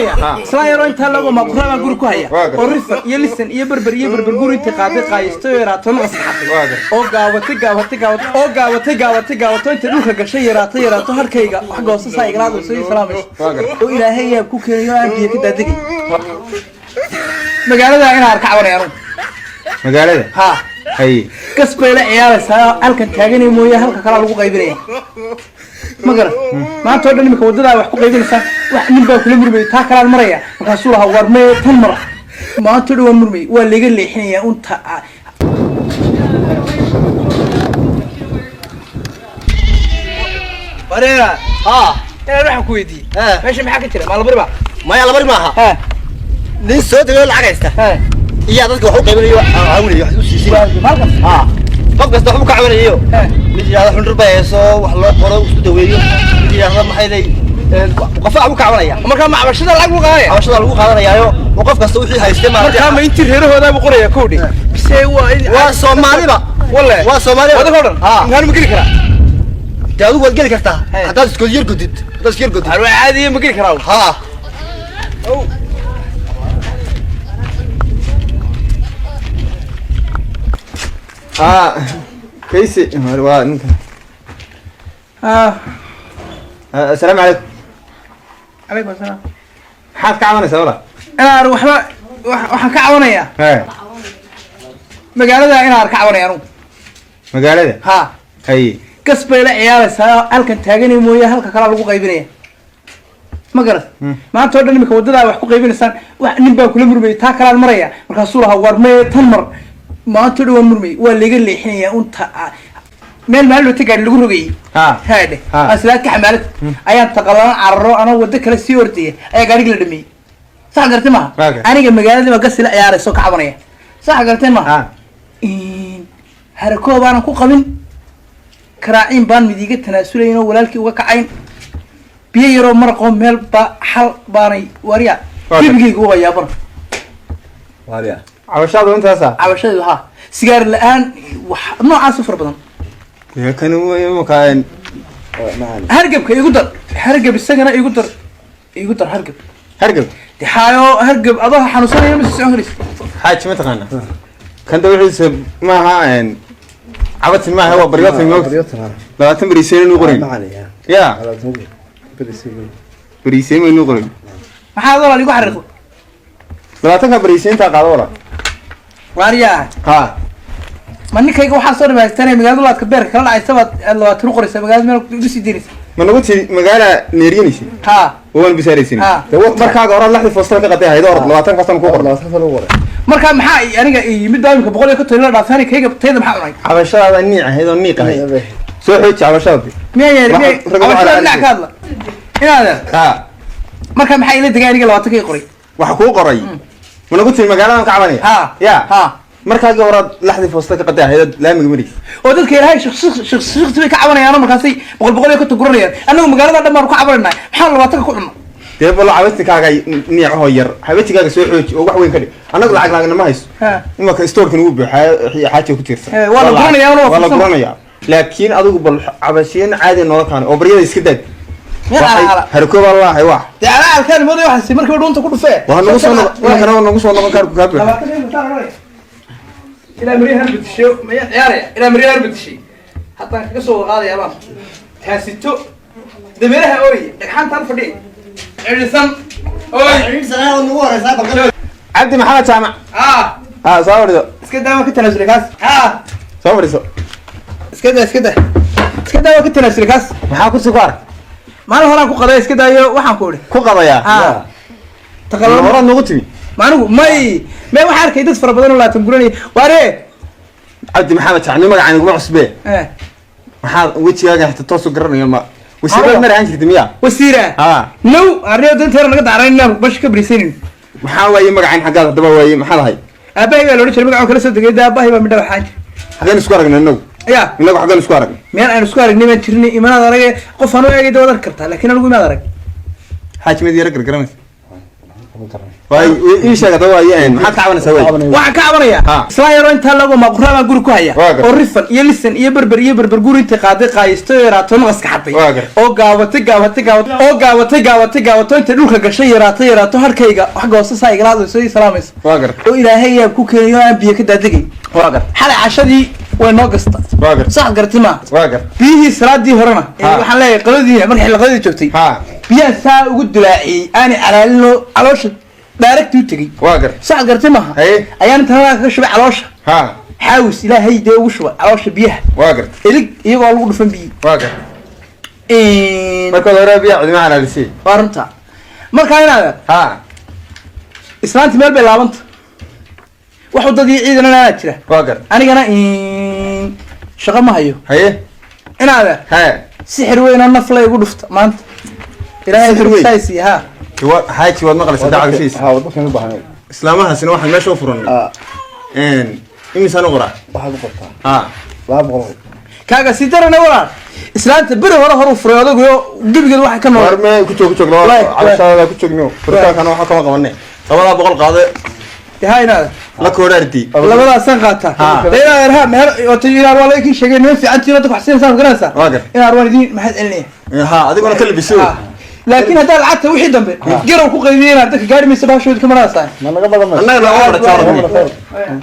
cabanaya islaan yaroo intaa lago maqura baan guri ku haya oo rifan iyo lisan iyo berber iyo berber guri intii qaaday qaayistay oo yaraato naqas xaday oo gaabatay gaabatay gaabatay oo gaabatay gaabatay gaabato intay dhulka gashay yaraato yaraato harkayga wax goosa saa igala hadlayso iyo salaamayso oo ilaahay yaa ku keenayo aan biyo ka daadegay magaalada inaan ka cabanaya anugu. Magaalada? Ha. Haye. Gas bay la ciyaaraysaa, halkan taaganay mooye halka kalaa lagu qaybinaya. Ma garan, maanta oo dhan imika waddadaa wax ku qaybinaysaa, wax nin baa kula murmayay, taa kalaan maraya, markaasuu lahaa war mee tan mara. Maanta oo dhan waan murmayay, waa laga leexinayaa unta. Wareera. Haa. Inaan waxaan ku weydiiyey, meesha maxaa ka jira? Maalabari ba? Maya, labari maaha. Ha. Nin soo degay oo lacag haysta ha iyaa dadka wax u qaybinayo, caawinayo, wax u siisinayo. Maalkas. Haa, qof kasta wax buu ka caawinayo. Ha. Mid yidhahda xundur bay hayso, wax loo qoro, isku daweeyo. Mid yidhahda maxay lay qof wax buu ka caawinaya. Markaa macbashada lacag buu qaadanaya? Cabashada lagu qaadanayaayo oo qof kasta wixii haystay maaragtay. Markaa ma intii reerahoodaa buu qoraya kowdhi mise waa Waa Soomaaliba. Walle. Waa Soomaaliba. Waddanka o dhan? Haa. Inkaanu ma geli karaa? Dee adigu waad geli kartaa. Hey. Haddaad isko yar godid, haddaad isko yar godid. Waa caadiye, ma geli karaa? Haa. Ah, kaysi waa ninka. Ah. Assalaamu calaykum. Calaykum asalaam. Maxaad ka cabanaysaa, walaal? Inaan waxba waxaan ka cabanayaa He. magaalada inaan ka cabanaya anugu. Magaalada? Ha. Haye. Gas bay la ciyaaraysaa, halkan taaganay mooye halka kalaa lagu qaybinaya. Ma garan, maanta oo dhan imika waddadaa wax ku qaybinaysaan, wax nin baa kula murmayay, taa kalaan maraya, markaasuu lahaa war mee tan mar. Maanta oo dhan waan murmayay, waa laga leexinayaa unta. Meel maalin loo gaari lagu rogayay. Ha. Haadhe. Ha. Aslaad ka xamaalad ayaan taqalana cararo, anoo waddo kale sii ordaya ayaa gaarigii la dhameeyey. Sax gartay maaha? Okay. Aniga magaaladii baa gas ila ciyaaraysa oo ka cabanaya. Sax gartay maaha? Ha. Harakoo baanan ku qabin, karaaciin baan mid iiga tanaasulayn oo walaalkii uga kacayn, biyo yaroo maraqoo meel ba xal baanay warya. Waa gebigayga uba yaabana. Cabashaadu intaasa? Cabashadeedu ha, sigaar la-aan, wax noocaas u fara badan. Dee kani imika Hargebka igu dar, hargeb isagana igu dar, igu dar hargeb. Hargab? De xaayo, hargeb adoo xanuunsanaya ma sii socon karaysid. Xaaji, ma taqaana kan da wixiisa maaha cabatin maaha, waa baryootan moogta. 20 beriiseen inuu qorayn ya beriiseen inuu qorayn. Maxaa walaal igu xariiqda? 20-ka beriiseentaa qaado, walaal. Waaryaa. Ha. Ma ninkayga waxaa soo dhamaystanaya magaalada laadka beerka kala dhacaysa baad aad 20 u qoraysaa, magaalada meel igu sii deynaysa. Ma nagu tiri magaala neeriyanaysa? Ha. Waan bisaaraysin. Ha. Markaaga horaad laxdii foostada ka qaday haydo, orod 20 kaastan ku qor. Markaa maxaa aniga yimid baa imika 150 la dhaafay kayga tayda maxaa cunay? Cabashadaada niic ahayd oo niiq ahayd, soo xooji cabashadaadi. Miyaa yeelay? Rag miyaa waxaa cabashada dhinac ka hadla inaad Ha. Markaa maxaa ila degay aniga 20 kay qoray? Waxa kuu qoray, ma nagu tiri magaaladan ka cabanaya? Ha. Ya. Ha. Markaagii horaad laxdii foostada ka qaday ahayd ood laamiga maraysa. Oo dadka ilaahay shaqsi bay ka cabanayaano, markaasay boqol 150 guranayaan. Annagu magaalada dhan baanu ka cabanayna, maxaan 20-ka ku cunno? Dee balo cabatikaaga niicahoo yar, xabatikaaga soo xooji oo wax weyn ka dhig. Annagu lacag laagna ma hayso. Ha. Imaka stoorkan wuu buuxaa, xaajiga ku tiirsan. He, waa la guranayaa, waa waa la farsamo. guranayaa, laakiin adigu bal cabashiin caadi noola kaana oo baryada iska daad. Meel ala ala. Harkoob allahay wax. Dee ala alkaan mooday waxaasi markiiba dhuunta ku dhufee. Waa nagu soo noqon imankana, waa nagu soo noqon kaarku kaa buuxa. 20 shay mataan oranaya ilaa maryahan bedeshay, maya ciyaaraya ilaa maryahan bedeshay, haddaan kaga soo wada qaadaya baan taasito dameeraha ooye dhagxaantaan fadhiya cidhisan ooy. Cabdi Maxamed Jaamac. Ah. Ah, soo fadhiso. Iska daa, waan ka tanaasulay kaas. Ah. Soo fadhiso. Iska daa, iska daa, iska daa, waan ka tanaasulay kaas. Maxaa kursi ku ark? Maalin horaan ku qaday, iska daayo waxaan ku idhi. Ku qadayaa? Ah, taqalalo. Horaad nagu timi. Maanigu may may, waxaa arkay dad fara badan oo 20 guranaya waare. Cabdi Maxamed Jaamac, nin magacaan iguma cusbee. Eh. Maxaa wejigaaga xitaa toos u garanayo? Ma wasiirad mar ahaan jirta miya? Wasiira? Ha. No, arrio danteera naga daaran inaan basha ka bariisanin. Maxaa waaye magacaan xaggaad haddaba waaye maxaad ahay? Aabahay baa loodhan jiray magacaan kala soo degay, aabahay baa midha waxaan jira. Xaggeen isku aragnay inagu? Ya. Inagu xaggeen isku aragnay? Meel aan isku aragnay baan jirnay, imanaad arage, qof aan u eegay waad arki kartaa, laakiin anigu imaad arag. Xaaji mid yara gargaranaysa. Waay ii sheeg hadaba waay, maxaad ka cabanaysaa wey? Waxaan ka cabanayaa Ha. islaan yaroo intaa lagu maquraabaan guri ku haya Waa gartay. oo rifan iyo lisan iyo berber iyo berber guri intay qaaday qaayistay oo yaraato naqaska xaday Waa gartay. oo gaabatay gaabatay gaabatay oo gaabatay gaabatay gaabato intay dhulka gashay yaraato yaraato harkayga xagga hoose saa igala hadlayso ii salaamayso Waa gartay. oo ilaahay yaab ku keenayo aan biyo ka daadegay. Waa gartay. Xalay cashadii way noo gasta. Waa gartay. Sax garti maa? Waa gartay. Biyihii salaadii horena ee Ha. waxaan leeyahay qadadiina markay xilli qadadii joogtay Ha. biyaan saa ugu dulaaciyey aanay calaalinoo caloosha daaragtii u tegey. Waa gartay. Sax garti maaha? Haye. Ayaan inta halkaa kaga shubay caloosha. Ha. Xaawis ilaahay dee ugu shubay caloosha biyaha. Waa gartay. Ilig iyagoo lagu dhufan biyi. Waa gartay. Markaad hore biyaa cidima calaalisay. Waa runta markaa inaad Ha. islaanti meel bay laabanta wax wadadii ciidanana anaa jira. Waa gartay. Anigana shaqo ma hayo. Haye. Inaad Ha. sixir weyn oo nafla igu dhufta maanta ilaahay Sixir weyn? saisi ha. Xaaji, waad maqlaysaa dacwashiisa. Ha, wadadkan u baahnay. Islaamahaasina waxaan meesha u furanay. Imisaan u qoraa? Waxaad u qortaa Ha. 200. Kaaga si darana walaal, islaanta beri hore horu furay odaguyo gebigeed waxa ka nool. War me ku joog, ku joog. Waay, Labada cabashaada ku joogno, furitaankana waxaa kama qabanay. 200 qaade. Ha, inaad La kooraardi. Labadaasaan qaataa. Ha. Dee inaad ha meher wato inaad waa lakin sheegay niman fiicantiin dadka wax siinaysaa garanaysaa. Waa gartay. Inaad waan idiin maxaad celinaya. Ha, adiguna ka labiso. Ha. Laakiin haddaa lacagta wixii dambe garow ku qaybiyey inaad dadka gaari maysa bahashoodi ka maraysaa. Ma naga badan mayso. Annaga naga wada jaarni.